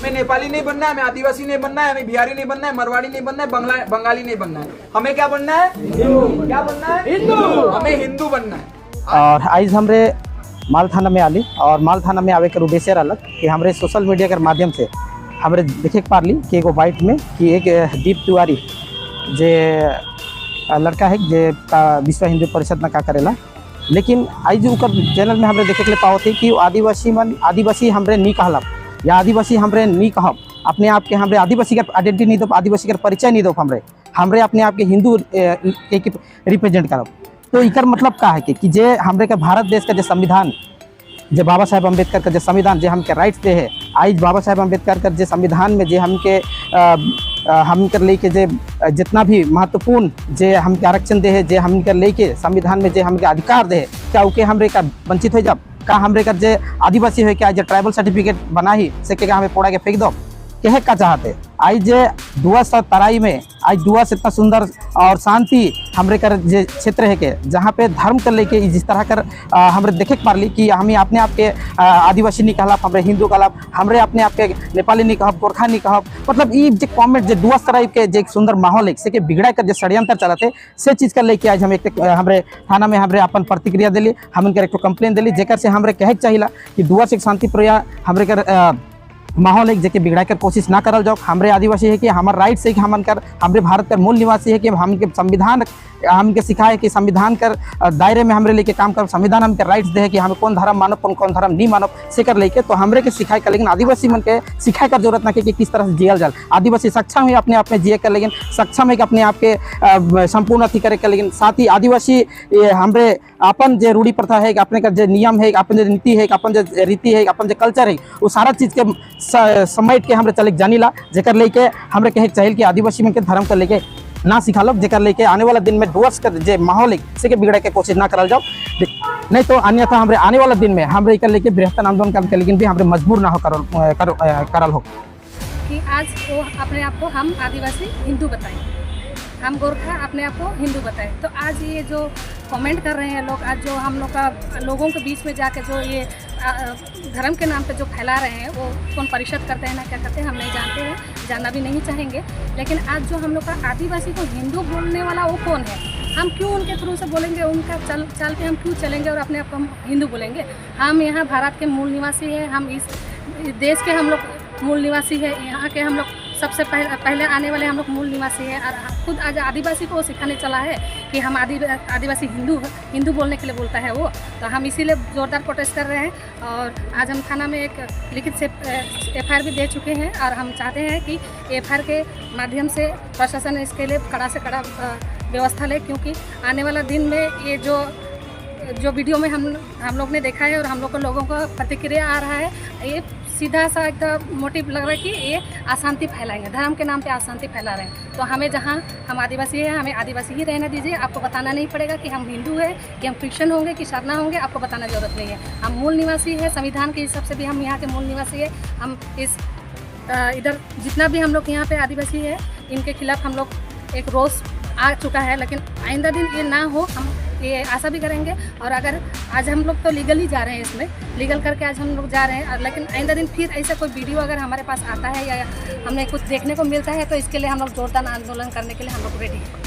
हमें नेपाली नहीं बनना है, हमें आदिवासी नहीं बनना है, हमें बिहारी नहीं बनना है, मरवाड़ी नहीं बनना है, बंगला बंगाली नहीं बनना है। हमें क्या बनना है? हिंदू। क्या बनना है? हिंदू। हमें हिंदू बनना है। और आज हमरे माल थाना में आली और माल थाना में आवे के उद्देश्य रहलक कि हमरे सोशल मीडिया के माध्यम से हमरे देखे के पारली कि एगो बाइट में कि एक दीप तिवारी जे लड़का है जे का विश्व हिंदू परिषद में का करेला, लेकिन आज ओकर चैनल में हमरे देखे के लिए पावत है कि आदिवासी मन आदिवासी हमरे नहीं कहलब या आदिवासी हमरे नहीं कहब, अपने आप के हमरे आदिवासी के आइडेंटिटी नहीं दो, आदिवासी के परिचय नहीं दो, हमरे हमरे अपने आप के हिंदू के रिप्रेजेंट करब। तो इकर मतलब का है कि जे हमरे के भारत देश का जे संविधान, जे बाबा साहेब अम्बेडकर का जे संविधान जे हमके राइट्स दे है, आज बाबा साहेब अम्बेडकर का जे संविधान में जे हमके हमके लेके जे जितना भी महत्वपूर्ण जे हमके आरक्षण दे है, जे हमके लेके संविधान में जे हमके अधिकार दे है, क्या ओके हमरे का वंचित हो जाब? का हमरे का जे आदिवासी हो क्या जे ट्राइबल सर्टिफिकेट बना ही से के हमें पोड़ा के फेंक दो? कहे का चाहते? आज जे डुअर्स और तराई में आज डुअर्स इतना सुंदर और शांति हमरे कर जे क्षेत्र है के जहाँ पे धर्म कर लेके जिस तरह कर हमरे देखे के पारली कि हमें अपने आप के आदिवासी नहीं कहलाप, हमरे हिंदू कहलाप, हमरे अपने आप के नेपाली नहीं कहब, गोरखा नहीं कहब, मतलब ई जे कमेंट जे डुअर्स तराई के जे एक सुंदर माहौल है से के बिगड़ा कर जे षड्यंत्र चलते से चीज़ कर लेके आज हम एक हमरे थाना में हमरे अपन प्रतिक्रिया दिली, हम उनकर एक कंप्लेन दिली, जेकर से हमरे कहे के चाहिला कि डुअर्स एक शांति प्रिय हमरे कर माहौल है जेके बिगड़ा कर कोशिश ना करल जाओ। हमरे आदिवासी है कि हमार राइट्स है कि हमन कर हमरे भारत कर मूल निवासी है कि हमके संविधान हमके सिखाए कि संविधान कर दायरे में हमरे लेके काम कर, संविधान हमके राइट्स दे है कि हमें कौन धर्म मानब, कौन कौन धर्म नहीं मानब से कर लेके, तो हमरे के सिखाए कर, लेकिन आदिवासी मन के सिखाए कर जरूरत ना कि किस तरह से जियल जाए। आदिवासी सक्षम है अपने आप में जिए कर, लेकिन सक्षम है कि अपने आप के संपूर्ण अथी करे कर, लेकिन साथ ही आदिवासी ये हमरे अपन जे रूढ़ी प्रथा है, अपने का जे नियम है, अपन जे नीति है, अपन जे रीति है, अपन जे कल्चर है, वो सारा चीज़ के समेट के हमरे चले जानीला, जेकर लेके हमरे कहे के चाहिए कि आदिवासी मन के धर्म के लेके ना सिखा लो, जेकर लेके आने वाला दिन में डुअर्स का जे माहौल है से के बिगड़े के कोशिश ना करल जाओ, नहीं तो अन्यथा हमरे आने वाला दिन में हमरे एकर लेके बृहत्तर आंदोलन करके लेकिन भी हमरे मजबूर ना हो करल करल हो। कि आज वो अपने आप को हम आदिवासी हिंदू बताएं, हम गोरखा अपने आप को हिंदू बताएं, तो आज ये जो कमेंट कर रहे हैं लोग, आज जो हम लोग का लोगों के बीच में जाके जो ये धर्म के नाम पे जो फैला रहे हैं, वो कौन परिषद करते हैं ना क्या करते हैं, हम नहीं जानते हैं, जानना भी नहीं चाहेंगे। लेकिन आज जो हम लोग का आदिवासी को हिंदू बोलने वाला वो कौन है? हम क्यों उनके थ्रू से बोलेंगे? उनका चल चाल पे हम क्यों चलेंगे और अपने आप को हम हिंदू बोलेंगे? हम यहाँ भारत के मूल निवासी हैं, हम इस देश के हम लोग मूल निवासी है, यहाँ के हम लोग सबसे पहले पहले आने वाले हम लोग मूल निवासी हैं और खुद आज आदिवासी को सिखाने चला है कि हम आदिवासी हिंदू हिंदू बोलने के लिए बोलता है वो। तो हम इसीलिए जोरदार प्रोटेस्ट कर रहे हैं और आज हम थाना में एक लिखित से एफआईआर भी दे चुके हैं और हम चाहते हैं कि एफआईआर के माध्यम से प्रशासन इसके लिए कड़ा से कड़ा व्यवस्था ले, क्योंकि आने वाला दिन में ये जो जो वीडियो में हम लोग ने देखा है और हम लोग को लोगों का प्रतिक्रिया आ रहा है, ये सीधा सा एकदम मोटिव लग रहा है कि ये अशांति फैलाएंगे, धर्म के नाम पे अशांति फैला रहे हैं। तो हमें जहाँ हम आदिवासी हैं, हमें आदिवासी ही रहने दीजिए। आपको बताना नहीं पड़ेगा कि हम हिंदू हैं कि हम क्रिश्चियन होंगे कि सरना होंगे, आपको बताना जरूरत नहीं है। हम मूल निवासी हैं, संविधान के हिसाब से भी हम यहाँ के मूल निवासी है। हम इस इधर जितना भी हम लोग यहाँ पे आदिवासी है, इनके खिलाफ हम लोग एक रोष आ चुका है, लेकिन आइंदा दिन ये ना हो, हम ये आशा भी करेंगे। और अगर आज हम लोग तो लीगली जा रहे हैं, इसमें लीगल करके आज हम लोग जा रहे हैं और लेकिन आइंदा दिन फिर ऐसा कोई वीडियो अगर हमारे पास आता है या हमें कुछ देखने को मिलता है, तो इसके लिए हम लोग जोरदार आंदोलन करने के लिए हम लोग रेडी हैं।